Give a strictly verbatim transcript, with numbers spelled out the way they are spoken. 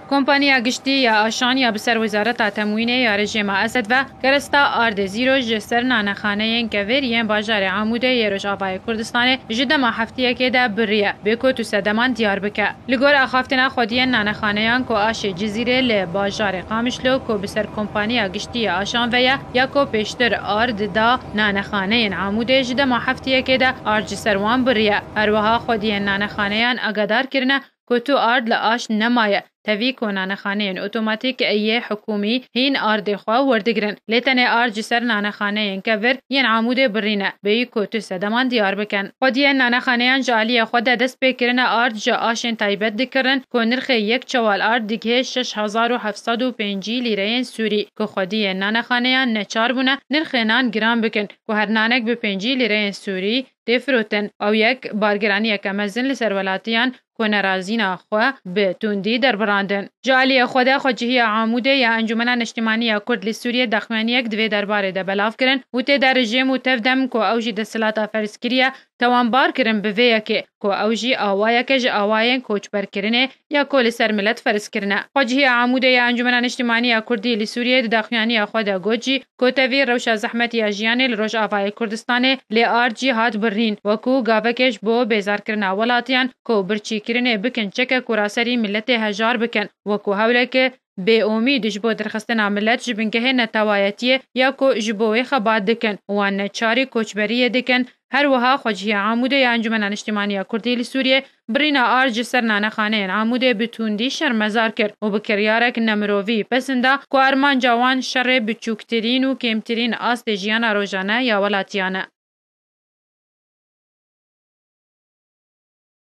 Kompaniya Giştî ya Aşan ya bi ser Wezareta Temwînê ya rejîma Esed ve keresta ardê zîro ji ser nanexaneyên kevêr yên bajarê Amûdê yê Rojavayê Kurdistanê ji dema heftiyekê de biriye, bê ku tu sedeman diyar bike. Li gor axaftina xwediyên nanexaneyan ku aşê Cizîrê li bajarê Qamişlo ku bi ser Kompaniya Giştî ya Aşan ve ye ya ku pêştir ard da nanexaneyên Amûdê, ji dema heftiyekê de ard ji ser wan biriye. Her wiha xwediyên nanexaneyan agadar kirine ku tu ard li aş nemaye, tevî ku nanexaneyên otomatîk yê hikûmî hîn ardê xwe werdigirin, lê tenê ard ji ser nanexaneyên kevir yên Amûdê birîne, bêyî ku tu sedeman diyar bikin. Xwediyên nanexaneyan ji aliyê xwe de dest pê kirine ard ji aşên taybet dikirin ku nirxê yek çewal ard digihê şeş hezar û heft sed û pêncî lîreyên Sûrî, ku xwediyên nanexaneyan neçar bûne nirxê nan giran bikin, ku her nanek bi pêncî lîreyên Sûrî tê firotin. Ew yek bargiraniyeke mezin li ser welatiyan ku nerazîna xwe bi tundî derbirandin. Ji aliyê xwe de xwecihiya Amûdê ya Encûmena Niştimanî ya Kurd li Sûriyê daxuyaniyek di vê derbarê de belav kirin û tê de rejîm û tevdem ku ew jî desthilata ferz kiriye, tewanbar kirin bi vê yekê ku ew jî awayeke ji awayên koçberkirinê ya ku li ser milet ferz kirine. Xwecihiya Amûdê ya Encûmena Niştimanî ya Kurdî li Sûriyê di daxuyaniya xwe de got jî ku tevî rewşa zehmet ya jiyanê li Rojavayê Kurdistanê lê ard jî hat birîn, wekû gavekê ji bo bêzarkirina welatiyan ku birçîkirinê bikin çekek û raserî miletê hejar bikin, wekû hewleke bêomîd ji bo derxistina milet ji bingehê netewayetiyê ya ku ji bo wê xebat dikin, wan neçarî koçberiyê dikin. Her wiha xwecihiya Amûdê ya Encûmena Niştimanî ya Kurdî li Sûriyê birîna ard ji ser nanexaneyên Amûdê bi tundî şermezar kir û bi kiryarek nemirovî pesinda ku armanca wan şerê biçûktirîn û kêmtirîn astê jiyana rojane ya welatiyan e.